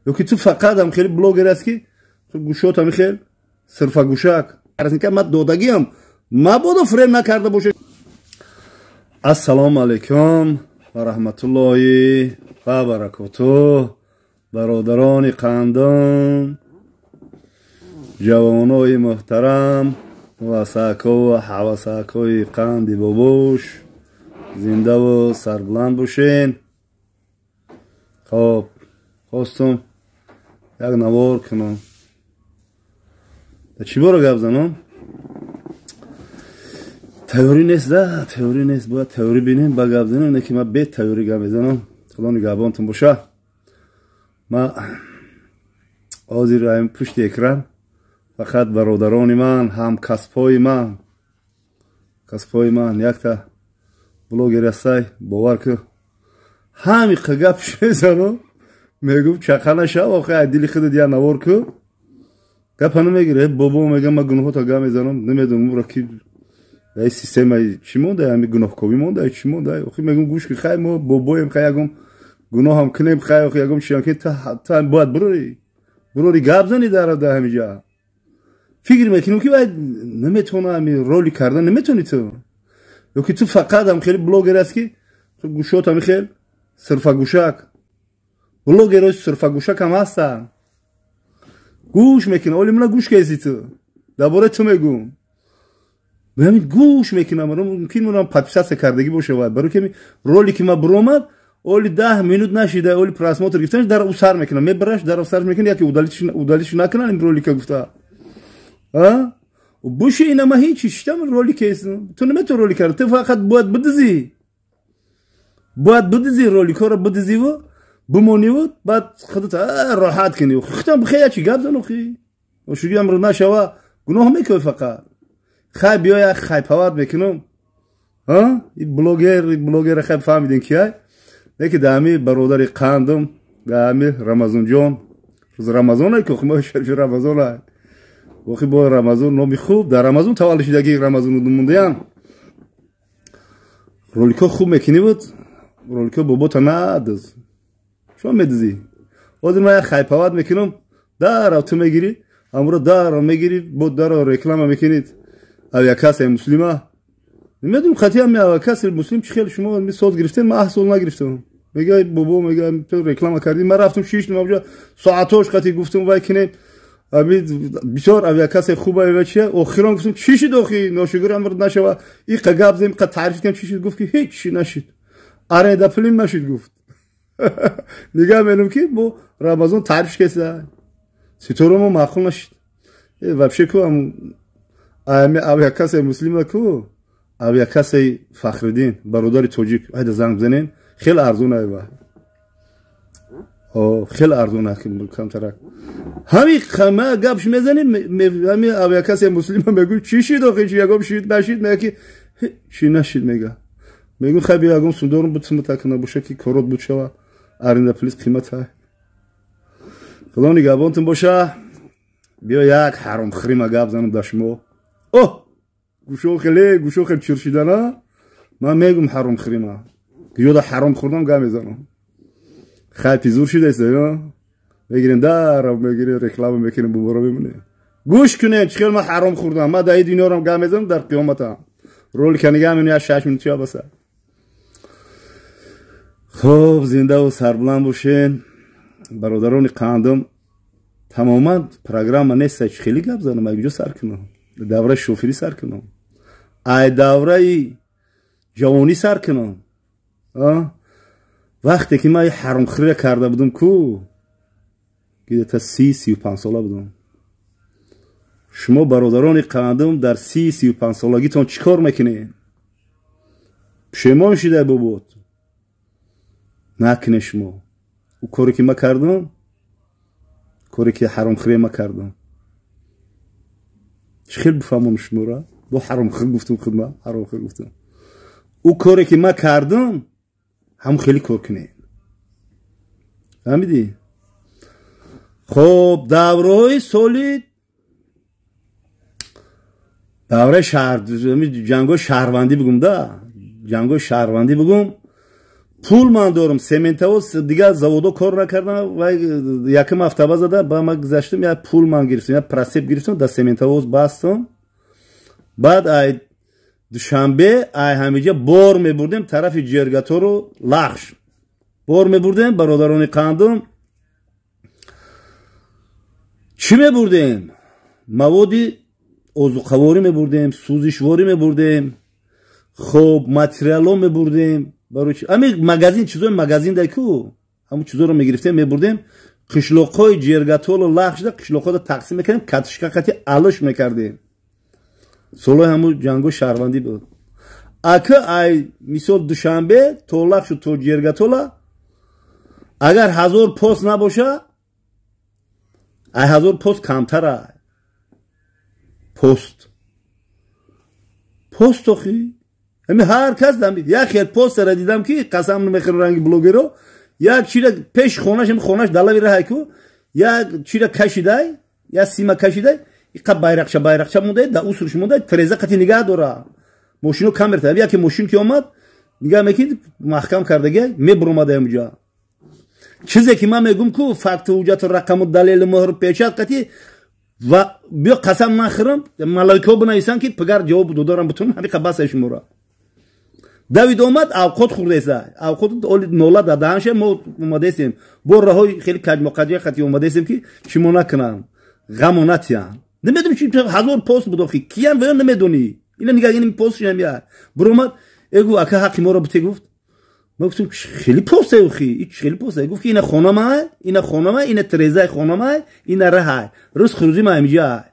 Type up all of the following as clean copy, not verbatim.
Ё ки ту фақат ҳам хеле блогер аст, ки ту гӯшот ҳам хел сирфагӯшак. Арзника ман додагиам, мабодо фрем накарда боша. Ассалому алайкум ва раҳматуллоҳи ва баракоту, бародарони қандон, ҷавонои муҳтарам, васакову ҳавасакои қанди бобош, зиндаву сарбуланд бошен. Хоб, хостум як навор кунам. Чӣ бора гап занам? Тайёрӣ нест да, тайёрӣ нест. Бояд тайёрӣ бинем, ба гап занем, не ки ман бе тайёрӣ гап мезанам. Худо нигаҳбонтон боша. Ма ҳозир пушти экран фақат бародарони ман, ҳамкасбҳои ман, касбҳои ман. Якта блогер ҳастай, бовар ку, ҳамиқа гапш мезанам, мегӯм: «Чақа нашав, охи, ай дили худат як навор ку». Гапа намегира. Бобо, мегам, ман гуноҳота гап мезанам, намедонам ура ки ай системаи чӣ монда, ами гуноҳковӣ монда, чӣ монда. Охи, мегӯм, гӯш ки, хай, мо бобоем, хай, ягон гуноҳам кунем, хай, охи, ягон чиам ки ту бояд бурори гап зани дар ҳамиҷа. Фикр мекунем, ки вай наметавона, ами роли кардан наметавонӣ ту. Ё ки ту фақат ҳам хеле блогер аст, ки ту гӯшот ҳами хел сирфагӯшак. Блогерҳои сирфагӯшак ҳам ҳастанд, гӯш мекунам. Оли мана гӯш кеси, ту дар бораи ту мегӯм. Ҳамин гӯш мекунам, мумкин мунам подписаться кардагӣ боша. Вай барои ки ролики ма буромад, оли 10 минут нашида, оли просмотр гирифтан дар ӯ сар мекунам, мебараш, дар сар мекунам, яке удалить накунан ин ролика гуфта. Буши ина ма ҳечи шитам ролик ту наметавон ролик кард, ту фақат бояд бидизӣ, бояд бидизӣ, роликҳоро бидизиву бимониву баъд худат роҳат кунӣ. Худам бихе чи гап зан, охи, ошугиам рӯ нашава, гуноҳ мекунӣ фақат. Хай, биё, як хайпават мекунам. И блогер, блогера хай фаҳмидем ки ай, леки даҳами бародари қандам, даҳами Рамазонҷон. Рӯзи Рамазон ки моҳи шарифи Рамазон ай, охи, бо Рамазон номи хуб, дар Рамазон таваллуд шудаги, Рамазон мондаям. Роликҳо хуб мекунӣ буд, роликҳо бобота надуз, шумо медузӣ. Ҳозир ман як хайпават мекунам, дарав ту мегирӣ, амро дарав мегирӣ, бо дарав реклама мекунед авиакассаи Муслима. Намедонам, қатъиян ми авиакассаи Муслим чӣ хел шумо ми соз гирифтем, ман 8 сол нагирифтам. Мега бобо, мега, ту реклама кардӣ. Ман рафтам, шиштам авҷа, соатҳош қатъи гуфтам, вай кинем, ами бисёр авиакассаи хуба ва чия. Охирон гуфтам: «Чӣ шид, охи, ношукр амр нашава, иқа гап зем, иқа таъриф кардем, чӣ шид?» Гуфт, ки ҳеҷ чӣ нашид, аренда пулим нашид, гуфт. Нигаҳ менам, ки бо Рамазон таъриф кеса, ситорамо маъқул нашид. Вообще ку ами авиакассаи Муслима ку, авиакассаи Фахриддин, бародари тоҷик, айда занг бизанен, хеле арзон айва, хеле арзон, камтарак. Ҳами ма гапш мезанем, ҳами авиакассаи Муслима мегӯ: «Чӣ шид, охи, чи ягом шид, нашид?» Мега, ки чӣ нашид, мега. Мегӯ: «Хай, биё, ягом сундорум бутсумата кана боша, ки корот буд шава, аренда плюс қимата». Худо нигаҳбонтон боша. Биё, як ҳаромхӯрима гап занам дар шумо. О, гӯшо хеле, гӯшо хел чир шидана. Ман мегум ҳаромхӯрима, ёда ҳаром хӯрдам, гап мезанам. Хай, пизур шидаест, мегирем, дарав мегирем, реклама мекунем, буборо мемонем. Гӯш кунем, чӣ хел ман ҳаром хӯрдам. Ман дар ин дунёрам гап мезанам, дар қиёматам. Ролика нигаҳ мекунем, як 6 минут чия баса. Хуб, зиндаву сарбуланд бошен, бародарони қандам. Тамоман программа нест, чӣ хеле гап занам, ай куҷо сар кунам? Давраи шофирӣ сар кунам, ай давраи ҷавонӣ сар кунам? Вақте ки ман ҳаромхӯрия карда будам ку, где-то 30-35 сола будам. Шумо, бародарони қандам, дар 30-35 солагитон чӣ кор мекунед? Пушемон шида бобот накунед. Шумо ӯ коре ки ма кардам, коре ки ҳаромхӯрия ма кардам, чӣ хел бифаҳмонам шуморо? Бо ҳаромхӯр гуфтам, худма ҳаромхӯр гуфтам. Ӯ коре ки ма кардам, ҳамон хеле кор кунед, фаҳмидӣ? Хоб, давраҳои соли давраи шаҳр, ҷангҳои шаҳрвандӣ бигум да, ҷангҳои шаҳрвандӣ бигум. Пул ман дорам, сементавоз дигар заводо кор накардам, ва якм автобаза да ба ма гузаштам, я пул ман гирифтам, я просеп гирифтам, да сементавоз бастам. Баъд ай Душанбе, ай ҳамиҷа бор мебурдем тарафи Ҷергатору Лахш. Бор мебурдем, бародарони қандум. Чӣ мебурдем? Маводи озуқаворӣ мебурдем, сӯзишворӣ мебурдем, хоб материало мебурдем. Барои ами магазин, чизои магазин дай ку, ҳамун чизоро мегирифтем, мебурдем. Қишлоқҳои Ҷергатолу Лахшда қишлоқҳода тақсим мекардем, катишка қати алиш мекардем. Солҳои ҳамун ҷангои шаҳрвандӣ буд. Ака ай мисол Душанбе то Лахшу то Ҷергатола агар 1000 пост набоша, ай 1000 пост камтара. Пост. Пост охи. Ами ҳар кас як хел постера дидам ки қасам намехӯрам ранги блогеро, як чира пеш хонаш, ами хонаш далави раҳай ку, як чира кашидай, як сима кашидай, иқа байрақча байрақча мондай, да усурш мондай, треза қати нигаҳ дора. Мошино камерта, яке мошин ки омад, нигаҳ мекид, маҳкам кардагия, мебуромада амҷа. Чизе ки ман мегум ку, факту ҳуҷҷату рақаму далелу муҳру печат қати ва биё қасам нахӯрам, малайкаҳо бинависанд ки пигар ҷавоб додарам бутун, ҳамиқа басай шумора. Давид омад, авқот хӯрдеса. Авқот оли нола да даҳанша, мо омадаестем. Бо роҳҳои хеле каҷмоқаҷа қати омадаестем ки чимо накунам, ғамо натиям. Намедонам чи 1000 пост буд охи. Киян ва ё намедонӣ. Ина нигаҳ ин пост шам я. Буромад, эгу ака ҳаққи моро бите гуфт. Ма гуфтам хеле пост охи, ич хеле пост. Гуфт ки ина хонама, ина хонама, ина трезаи хонама, ина раҳай. Рӯз хурӯзи ма амҷа.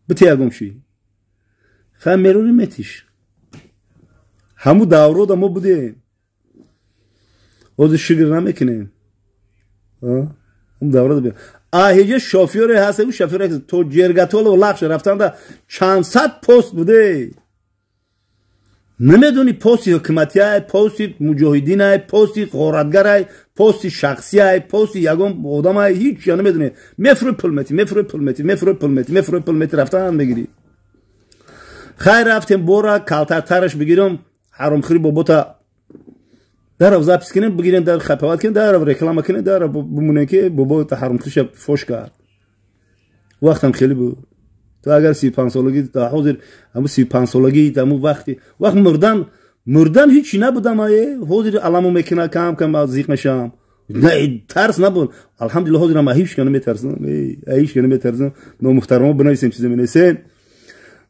Бите ягом чи. Ха мерони метиш. Ҳаму даврода мо будем. Ҳозир шигр намекунем. Ҳаму даврода будем. А ҳеҷа шофёре ҳаст, ӯ шофёре то Ҷергатолу Лахш рафтанда чанд сад пост буде. Намедонӣ пости ҳукуматиай, пости муҷоҳидинай, пости ғоратгарай, пости шахсиай, пости ягон одамай, ҳеҷ чия намедонӣ. Мефурӯи пул метӣ, мефурӯи пул метӣ, мефурӯи пул метӣ, мефурӯи пул метӣ, рафтан мегирӣ. Хайр рафтем бора калтартараш бигирам, ҳаромхӯри бобота дарав запис кунем, бигирем, дар хапават кунем, дарав реклама кунем, дарав бимонем ки бобо ҳаромхӯриша фош кард. Вақтам хеле буд. То агар 35 солагӣ та ҳозир ҳамун 35 солагӣ ҳамун вақти вақт мурдан ҳеҷ набудам, ае ҳозир аламо мекунад, кам кам зиқ мешавам. Тарс набуд. Алҳамдулилла ҳозирам ҳеҷ ка наметарсам, ҳеҷ ка наметарсам. Номуҳтарамо бинависем чизе менависем.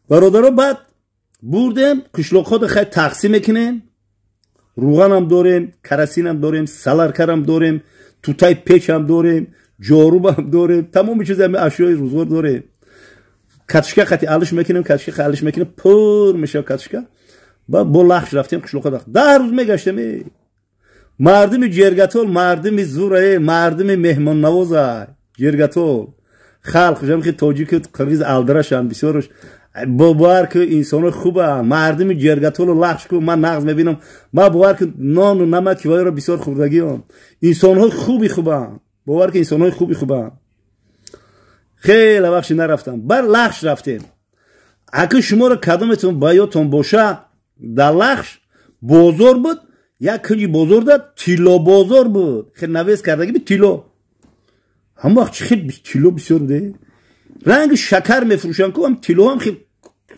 Бародаро баъд бурдем қишлоқҳода хай тақсим мекунем. Руғанам дорем, карасинам дорем, саларкарам дорем, тутаи печам дорем, ҷорубам дорем, тамоми чиз ҳами ашёи рӯзгор дорем. Катишка қати алиш мекунем, катишка алиш мекунем, пур мешавад катишка. Ба бо Лахш рафтем қишлоқҳода. 10 рӯз мегаштем. Мардуми Ҷергатол мардуми зура, мардуми меҳмоннавоза. Ҷергатол халқ ҷамъи тоҷику қирғиз алдарашанд бисёрш. Бовар ки инсоно хубанд. Мардуми Ҷергатолу Лахш ку ман нағз мебинам. Ман бовар ки нону намаки вайро бисёр хӯрдагиам. Инсонҳои хуби хубанд. Бовар ки инсонҳои хуби хубанд. Хеле вақти нарафтам. Бар Лахш рафтем. Аки шуморо кадометон ба ёдтон боша, дар Лахш бозор буд, як кунҷи бозор да тилло бозор буд. Хеле навес кардаги буд тилло. Ҳамон вақт хеле тилло бисёр буде. Ранги шакар мефурӯшанд ку, ҳам тилло ҳам хеле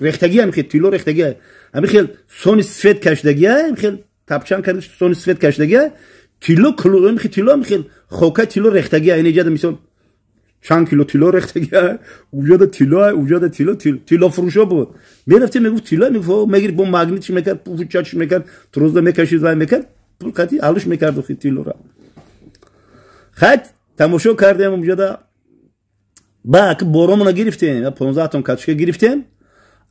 рехтагӣ, ҳам хеле тилло рехтагӣ. Ҳамин хел сони свет кашидагӣ, ҳам хел тапчан карда сони свет кашидагӣ, тилло ҳам хел тилло ҳам хел хока тилло рехтагӣ. Ин иҷада мисол чанд кило тилло рехтагӣ, уҷода тилло, уҷода тилло, тилло фурӯшо буд. Мерафтем, мегуфт тилло, мегуфт мегирифт, бо магнит чӣ мекард, пуфу чач мекард, трозда мекашид, вай мекард, пул қати алиш мекард охи тиллора. Хайт тамошо кардем уҷода. Ба аки боромона гирифтем, 15 тон катушка гирифтем.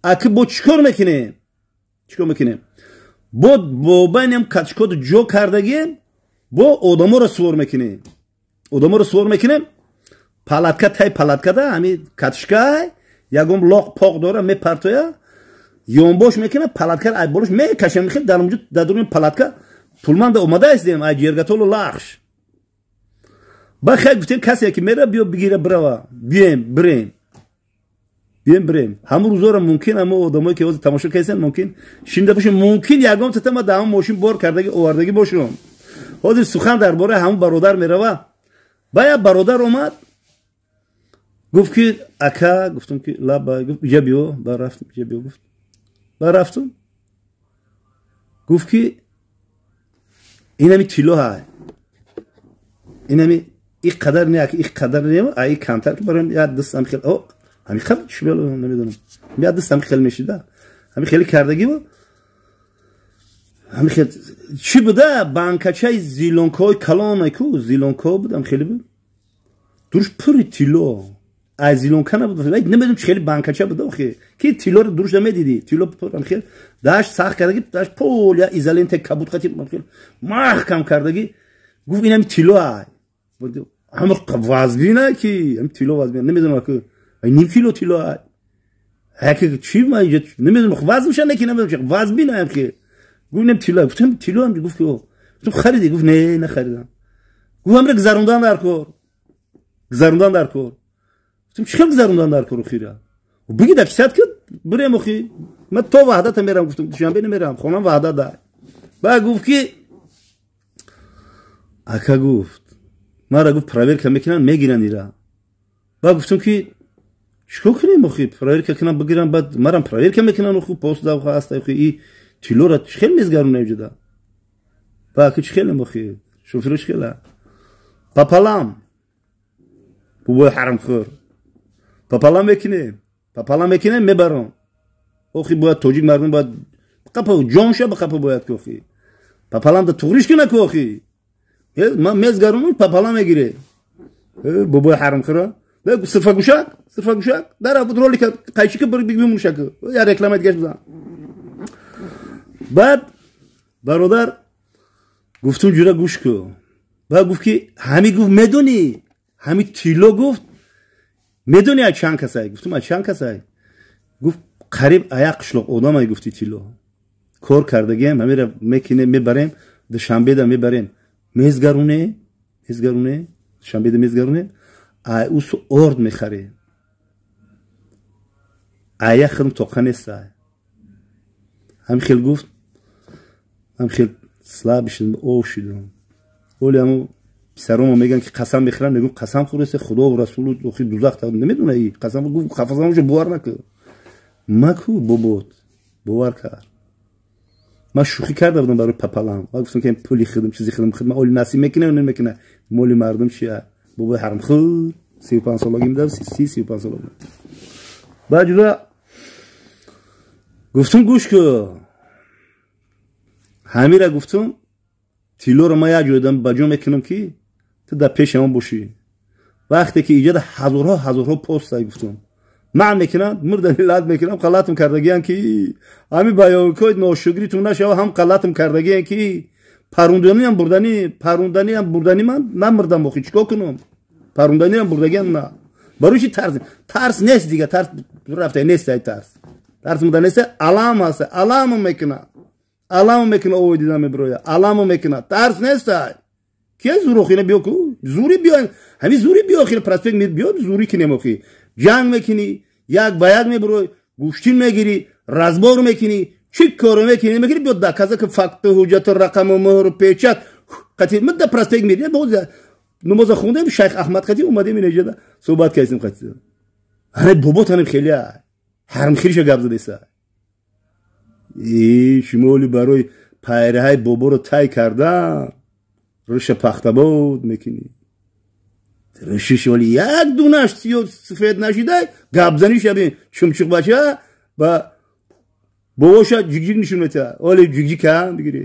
Аки бо чикор мекунем? Чикор мекунем? Бо бобайнем катушкоду ҷо кардагем, бо одаморо сувор мекунем. Одаморо сувор мекунем. Палатка тай палаткада ҳами катушкай ягон лоқ поқ дора мепартоя, ёнбош мекунад, палаткаро ай болош мекашам, мехел дар онҷо дар дуруни палатка пулманда омада истем ай Ҷергатолу Лахш. Ба хай гуфтем касе ки мера биё бигира бирава, биёем бирем. Бием бирем. Ҳамун рӯзоро мумкин ҳамо одамое ки ҳозир тамошо карданд, мумкин шинда бошем, мумкин ягон тата ма дар ҳамон мошин бор кардаги овардаги бошам. Ҳозир сухан дар бораи ҳамун бародар мерава. Ба як бародар омад, гуфт ки ака, гуфтам ки лаба, гуфт иҷа биё, ба рафтам, иҷа биё гуфт. Ба рафтам. Гуфт ки инами тилло ҳай. Инами и қадар не, и қадар не, а и камтар ки барои як дастам хел, о, ҳами хел чӣ бел намедонам. Як дастам хел мешида. Ҳами хеле кардагӣ бу. Ҳами хел чӣ буда? Банкачаи зилонкаҳои калон ку, зилонкаҳо будам хеле буд. Дуруш пури тилло. Аз зилонка набуд. Намедонам чӣ хеле банкача буда охи. Ки тиллоро дуруш намедидӣ. Тилло пур хел дашт сахт кардагӣ, дашт пул я изолента кабуд қати хел маҳкам кардагӣ. Гуфт инами тилло ай. Ҳама вазбина ки, ҳам тилло вазбина. Намедонам ки ним кило тилло ай. Ҳаки чӣ ма инҷа намедонам вазнша не ки намедонам чӣ вазбина ам ки. Гуфт инам тилло. Гуфтам тилло ам, гуфт ки гуфтам харидӣ? Гуфт не, нахаридам. Гуфт амра гузарондан дар кор. Гузарондан дар кор. Гуфтам чӣ хел гузарондан дар кор охира? Биги дар кисат ки бирем охи. Ман то Ваҳдата мерам, гуфтам Душанбе намерам, хонам Ваҳдат дай. Баъд гуфт ки ака, гуфт мара, гуфт проверка мекунанд, мегиранд ира. Баъд гуфтам ки чикор кунем охи, проверка кунам бигирам, баъд марам проверка мекунанд охи, пост да ҳаст охи, и тиллоро чӣ хел мезгаронем ҷуда? Баъд ки чӣ хелем охи, шофиро чӣ хела? Пополам. Бобои ҳарамхӯр. Пополам мекунем. Пополам мекунем, мебарам. Охи бояд тоҷик мардум бояд қапа ҷонша ба қапа бояд ки охи. Пополам да туғриш кина ки охи. Ман мезгаронам, пополам мегире. Бобои ҳарамхӯра. Сирфа гӯшак, сирфа гӯшак. Дар буд ролика қайчи ки бир бимушак. Я реклама дигаш бизан. Баъд бародар гуфтум ҷура гӯш ку. Баъд гуфт ки ҳами, гуфт медонӣ, ҳами тилло, гуфт медонӣ аз чанд касай? Гуфтум аз чанд касай? Гуфт қариб аяк қишлоқ одамай, гуфти тилло. Кор кардагиам, ҳамира мекунем, мебарем, Душанбеда мебарем. Мезгаруне, мезгаруне, Душанбеда мезгаруне, ай усу орд мехарем. Ая худам тоқа нестай. Ҳами хел гуфт, ҳами хел слаб шидам, ов шидам. Оли ҳаму писаромо мегӯянд ки қасам мехӯрам, мегӯям қасам хӯресе Худо ва Расулу охи дузах та намедона и қасам гуфт, қасамашо бовар накун. Маку бобот, бовар кард. Ман шӯхӣ карда будам барои пополам. Ман гуфтам ки пули худам, чизи худам, худам оли насиб мекунам, намекунам. Моли мардум чия? Бобои ҳарамхӯр, 35 солагим дав, 35 солагим. Баъд ҷуда гуфтум гӯш ку. Ҳамира гуфтум тиллоро ман як ҷойдам ба ҷо мекунам ки ту дар пеши ман бошӣ. Вақте ки иҷода ҳазорҳо ҳазорҳо пост ай, гуфтум ман мекунам, мурдани лат мекунам, қалатм кардагиам ки ҳами баёнкои ношукритун нашава, ҳам қалатм кардагиам ки парунданиам бурдани, парунданиам бурдани, ман намурдам охи, чикор кунам? Парунданиам бурдагиам на. Барои чи тарс? Тарс нест дига, тарс рафта нест, ай тарс. Тарс муда нест, алам аст, алам мекуна. Алам мекуна, овои дида меброя, алам мекуна. Тарс нест ай. Ки зур охи, биё ку? Зури биё, ҳами зури биё охи, проспект биё, зури кинем охи. Ҷанг мекунӣ, як ба як мебурой, гӯштин мегирӣ, разбор мекунӣ, чӣ коро мекунӣ, мегирӣ, биё доказа ки факту, ҳуҷҷату, рақаму, муҳру, печат. Қати ман да проспект мери, боз намоза хондем, шайх Аҳмад қати омадем инҷода суҳбат кардем қати. Ҳане бобот ҳанем хеле ҳарамхириша гап задеса. И шумо оли барои пайраҳаи боборо тай кардан рӯша пахтабод мекунӣ. Рӯшиш оли як дунаш сиё сафед нашидай, гапзанӣ шаби чумчуқ бача ба бобоша ҷигҷиг нишон метиҳад. Оли ҷигҷиг кам бигирӣ.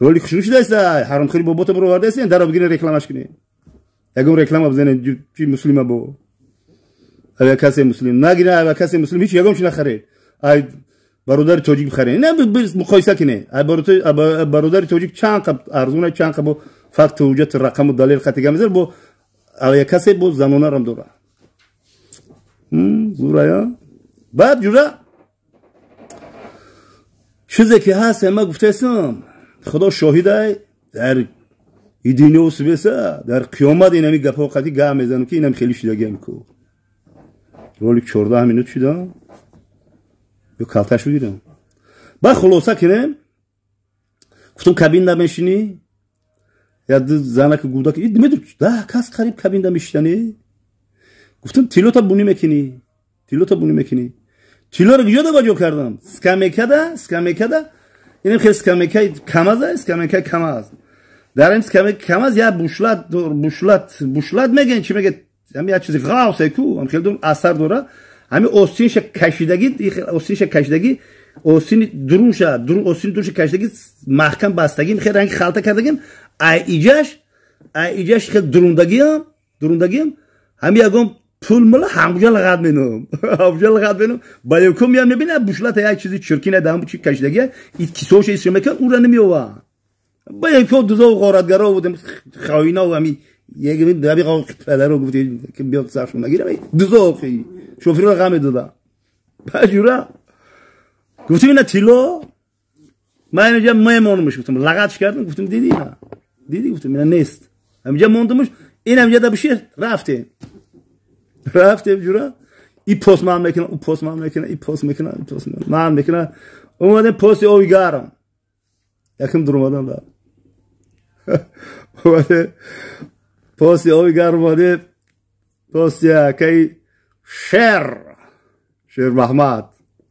Роли хушрӯ шудааст, ҳаромхӯри бобота баровардаастен, даро бигирен рекламаш кунем. Ягон реклама бизанед, чи муслима бо. Ава касе муслим нагира, ава касе муслим ҳеч ягон чи нахаред. Ай бародари тоҷик бихаред. Не, муқоиса кине. Ай бародари тоҷик чанд қаб арзуна, чанд қаб факт, ҳуҷҷат, рақаму далел қатига мезар, бо ава касе бо занонарам дора. Зурая. Баъд ҷура чизе ки ҳаст, ма гуфтаистам, Худо шоҳидай, дар идинё субеса, дар қиёмат инами гапҳо қати гап мезанам ки инам хеле шидагиам ку. Ролик 14 минут шуда. Ё калташ бигирам. Ба хулоса кунем. Гуфтам кабинда мешинӣ? Я занаки гудак меду да кас қариб кабинда мешиданӣ. Гуфтам тилота бунӣ мекунӣ. Тилота бунӣ мекунӣ. Тилоро куҷо да баҷо кардам? Скамейкада, скамейкада. Инам хел скамейкаи камаз, скамейкаи камаз. Дар ин скамейка камаз я бушлат, бушлат, бушлат мегӯянд, чӣ мегӯяд? Ҳами як чизи ғавсе ку, ҳам хел асар дора. Ҳами остинша кашидагӣ, остинша кашидагӣ, остини дурунша, дурун остини дурунша кашидагӣ, маҳкам бастагӣ, хел ранги халта кардагим. Ай иҷаш, ай иҷаш хел дурундагиам, дурундагиам. Ҳами ягон пул мала ҳамҷа лағат менум. Ҳамҷа лағат менум. Ба якум меям мебина бушлата як чизи чиркина дам чи кашидагӣ, ит кисоша исм мекан, ура намеова. Ба якум дузо ғоратгаро будем, хоино ҳами як даби падаро гуфти ки биё саршон нагирам, дузо шофирро ғам медода. Баҷура гуфтим ина тило, ман инҷа мемонумш гуфтам, лағатш кардам, гуфтам диди ина, диди гуфтам ина нест. Ҳамҷа мондумш, ин ҳамҷа да бишир, рафтем. Рафтем ҷура, и пост ман мекунам, у пост ман мекунам, и пост мекунам, и пост ман мекунам. Омадем пости ови гарм. Якум дуромадам да. Омадем пости ови гарм омадем, пости акаи Шер, Шер Маҳмад.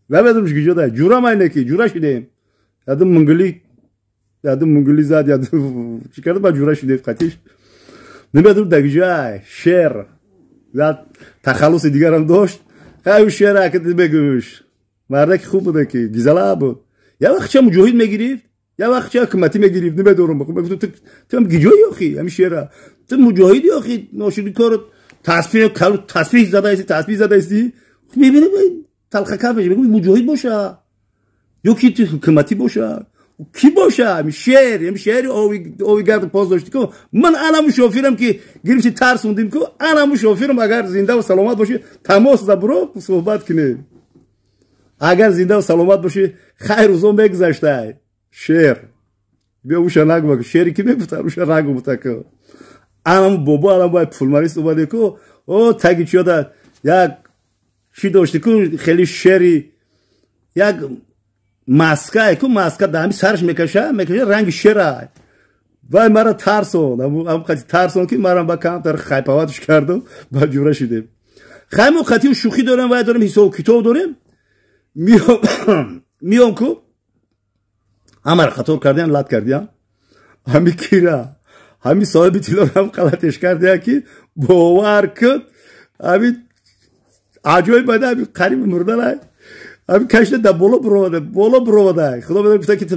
Намедонам куҷо да, ҷура майне ки, ҷура шидем. Ядум мунгули, ядум мунгули зад, ядум чӣ карда, ба ҷура шидем қатиш. Намедонам да куҷо, Шер. Зад тахаллуси дигарам дошт. Хай ӯ Шер ака мегӯш. Мардаки хуб буда ки, гизала буд. Я вақт ча муҷоҳид мегирифт, я вақт ча ҳукуматӣ мегирифт, намедонам. Мегуфтам ту ҳам гиҷои охи, ҳами Шера. Ту муҷоҳиди охи, ношиди корот тасбиҳ калу тасбиҳ задаисти, тасбиҳ задаисти. Мебинӣ талхака мешавӣ, мегӯӣ муҷоҳид боша ё ки ту ҳукуматӣ боша. Ки боша? Ҳами Шер, ҳами Шери ови гард поз дошти ку. Ман анаму шофирам ки гирифти тарсондим ку, анаму шофирам агар зинда ва саломат бошӣ, тамос за буро суҳбат кунем. Агар зинда ва саломат бошӣ, хайр рӯзо мегузаштай. Шер. Биё уша нагу, шери ки мегуфтам, уша нагу бута ку. Анаму бобо, анаму бай пулмарист омаде ку, о таги чиёда як чӣ дошти ку, хеле шери як маска ку, маска да ҳами сараш мекаша, мекаша ранги шера. Вай мара тарсон, ам қати тарсон ки марам ба камтар хайпаватш кардам, ба ҷура шидем. Хай мо қатиу шӯхӣ дорем, вай дорем, ҳисобу китоб дорем. Миём ку ҳамаро қатор кардиям, лат кардиям. Ҳами кира, ҳами соҳиби тилоро ҳам қалатеш кардиям ки бовар кун, ҳами аҷоиб бада, ҳами қариби мурданай. Ҳами кашида да боло буровада, боло буровада. Худо медонад гуфта ки ту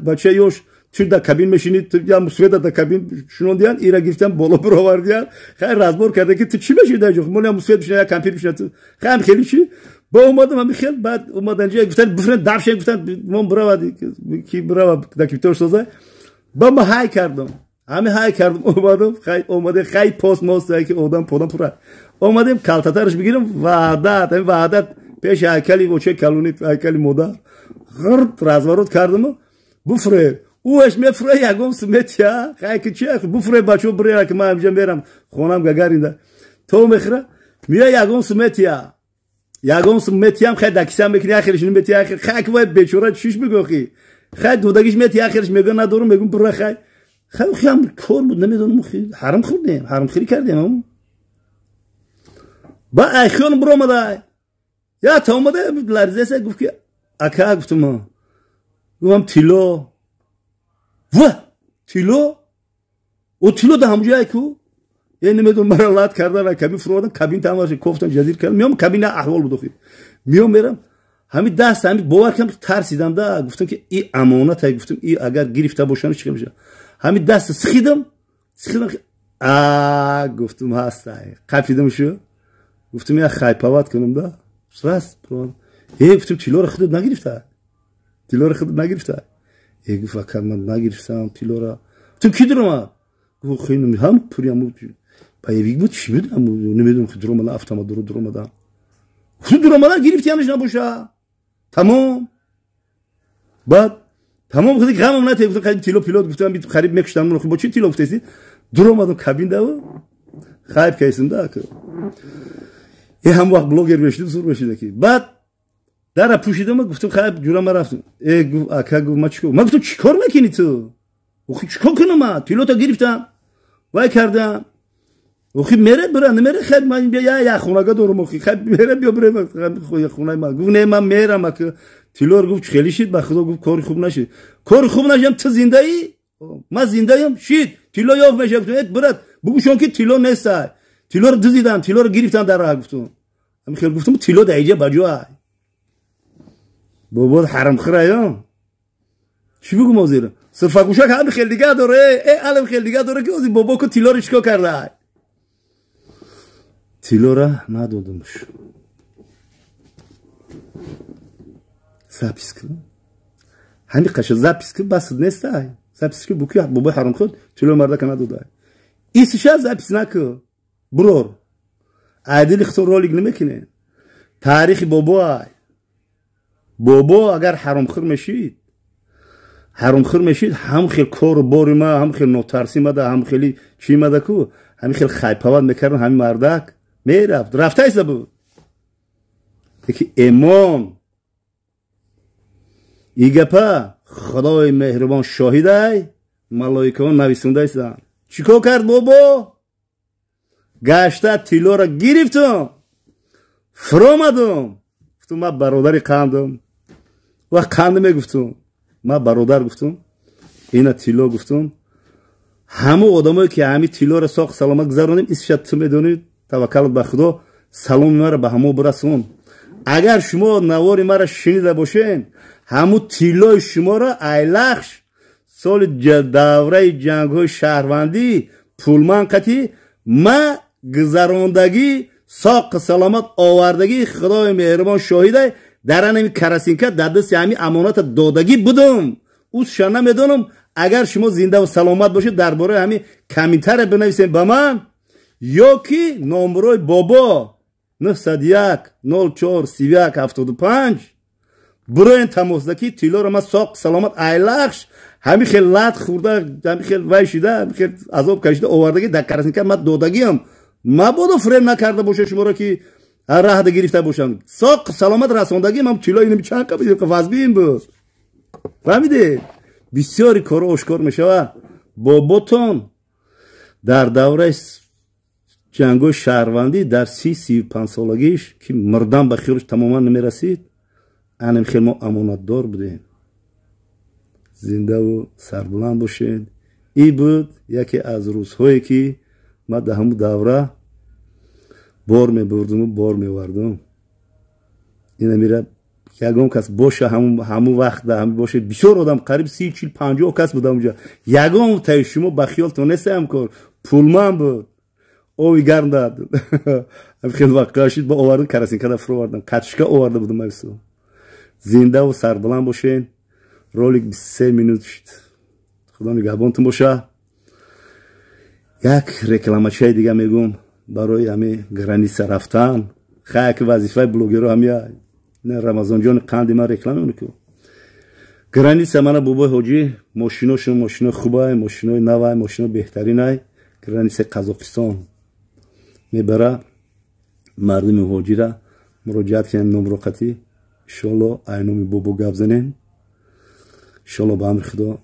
бача ёш, ту да кабин мешинӣ, ту я света да кабин шунондиян, ира гирифтан боло буровардиян. Хай разбор карда ки ту чӣ мешинӣ дар ҷо? Моли ҳам свет бишина, я компютер бишина. Ту хай ҳам хеле чӣ? Ба омадам ҳами хел, баъд омадан ҷо гуфтан бифрен дафше, гуфтан мон буравад, ки бурава да компютер соза. Ба ма ҳай кардам. Ҳами ҳай кардам, омадам, хай омадем, хай пост мост, ки одам подам пура. Омадем калтатараш бигирам, ваъдат, ҳами ваъдат пеш ҳайкали оче калони, ҳайкали модар. Ғирт разворот кардам, буфре. Ӯаш мефуре ягон сметия, хай ки чи, буфре бачо бурера ки ман ҳамҷа мерам, хонам Гагаринда. То мехӯра, мия ягон сметия. Ягон сметиям хай дакиса мекунӣ, ахирш неметия, ахир хай ки вай бечора чиш мегӯхи. Хай додагиш метия, ахирш мегӯ надорум, мегӯм бура хай. Хай хиам кор буд, намедонам, ҳарам хӯрдем, ҳарамхӯрӣ кардем. Ба айхиён буромада. Я та омада ларзеса гуфт ки ака, гуфтам, гуфтам тило. Ва тило? О тило да ҳамҷое ку? Е намедонам мара лат кардан, кабин фуровардан, кабин тамаш кофтан ҷазир кардан. Миём кабина аҳвол буд охир. Миём мерам, ҳами даст, ҳами бовар кардам, тарсидам да, гуфтам ки и амонат, гуфтам и агар гирифта бошанд чӣ мешавад. Ҳами даст сихидам, сихидам, а гуфтам ҳастай. Қапидам шу. Гуфтам я хайпават кунам да. Раст, э гуфтам тилоро худат нагирифта. Тилоро худат нагирифта. Э гуфт ака ман нагирифтам тилоро. Гуфтам ки дуромад? Гуфт хеле ҳам пури боевик буд, чӣ буд? Намедонам ки дуромада, автомат дуро дуромада. Худ дуромада гирифтиянаш набоша. Тамом. Баъд тамом худи ғамам натия, гуфтам қариб тило пилот, гуфтам қариб мекуштам, бо чӣ тило гуфтаисти? Дуромадам кабин даву. Хайп кайсим да. Ҳам вақт блогер мешидим, зур мешида ки. Баъд дара пӯшидам, гуфтам хайр, ҷура, ма рафтам. Э, гуфт, ака, гуфт, ма чикор? Ма гуфтам, чикор мекунӣ ту? Охи, чикор кунам? Ма тиллота гирифтам, вай кардам. Охи, мере бира, намере, хайр, ман я хонага дорам, охи, хайр, мере, биё, бире хонаи ма. Гуфт, не, ман мерам, ака. Тиллор, гуфт, хеле шид, ба худо, гуфт, кори хуб нашид. Кори хуб нашидам, ту зиндаӣ? Ман зиндаям, шид. Тилло ёфт меша. Гуфтам, э, брат, бугӯшон ки тилло нестай. Тиллоро дузидам, тиллоро гирифтам дар раҳ, гуфтам. Ҳамин хел гуфтам, тилло дар иҷа ба ҷо. Бобо ҳарамхӯрая. Чӣ бигум ҳозир? Сирфагӯшак ҳами хел дига доре, э, алам хел дига доре ки ҳозир бобо ку тиллоро чикор карда? Тиллора надодамш. Запись кун. Ҳами қаша запись кун, бас нестай. Запись кун, буки бобои ҳарамхӯр тилло мардака надода. Исиша запись накун. Бурор. Айдили худтон ролик намекунед. Таърихи бобо ай. Бобо агар ҳаромхӯр мешид, ҳаромхӯр мешид, ҳам хел кору бори ма, ҳам хел нотарсӣ мада, ҳам хели чӣ мада ку, ҳамин хел хайпават мекардан, ҳамин мардак мерафт, рафтаиса буд. Леки эмон и гапа худои меҳрубон шоҳидай, малоикаҳо нависондаистанд. Чӣ кор кард бобо? Гашта тиллоро гирифтум, фуромадум, гуфтум, ман бародари қандам. Вақт қанд мегуфтум, ман бародар гуфтум, ина тилло гуфтум. Ҳамон одамое ки ҳами тиллоро соқ саломат гузаронем, исша ту медонӣ, таваккалат ба худо, саломи маро ба ҳамо бирасон. Агар шумо навори маро шунида бошед, ҳамун тиллои шуморо айлахш соли давраи ҷангҳои шаҳрвандӣ пулман қатӣ ма гузарондагӣ, соқ саломат овардагӣ, худои меҳрубон шоҳидай, дар анами карасинка дар дасти ҳами амоната додагӣ будум. Усша намедонам, агар шумо зиндаву саломат бошед, дар бораи ҳами комментария бинависед ба ман, ё ки номерои бобо 901 04 31 75 буроен тамосда ки тиллоро ман соқ саломат айлахш ҳами хел лат хӯрда, ҳами хел вай шида, ҳами хел азоб кашида овардагӣ дар карасинка ман додагиам. Мабодо фиреб накарда боша шуморо ки раҳда гирифта бошам. Соқ саломат расондагӣ ман тилло инами чанд қабил вазбин буд. Фаҳмидед? Бисёри корҳо ошкор мешавад. Боботон дар давраи ҷангҳои шаҳрвандӣ дар 30-35 солагиш ки мурдан ба хиёлш тамоман намерасид, анам хел мо амонатдор будем. Зиндаву сарбуланд бошед. Ин буд яке аз рӯзҳое ки ман дар ҳамун давра бор мебурдуму бор мевардум. Ина мира ягон кас боша ҳамун вақт дар ҳамин боша, бисёр одам, қариб 30, 40, 50 кас буда онҷа. Ягон таи шумо ба хиёлтон нестаям кор. Пулман буд. Ови гарм дад. Хел вақт шид, ба овардам карасинкада фуровардам. Катишка оварда будам айсу. Зиндаву сарбуланд бошед. Ролик 23 минут шид. Худо нигаҳбонтон боша. Як рекламачаи дига мегум барои ҳами граница рафтан. Хай, ки вазифаи блогеро ҳамия. Не, Рамазонҷони қанди ман реклама мекунам. Граница мана бобои ҳоҷӣ, мошиношон мошинои хубай, мошинои навай, мошинои беҳтаринай. Границаи Қазоқистон мебара мардуми муҳоҷира, муроҷиат кунем номро қатӣ. Иншоалло айноми бобо гап занем. Иншоалло ба амри худо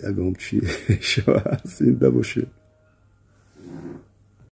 ягон чи шавад. Зинда бошед.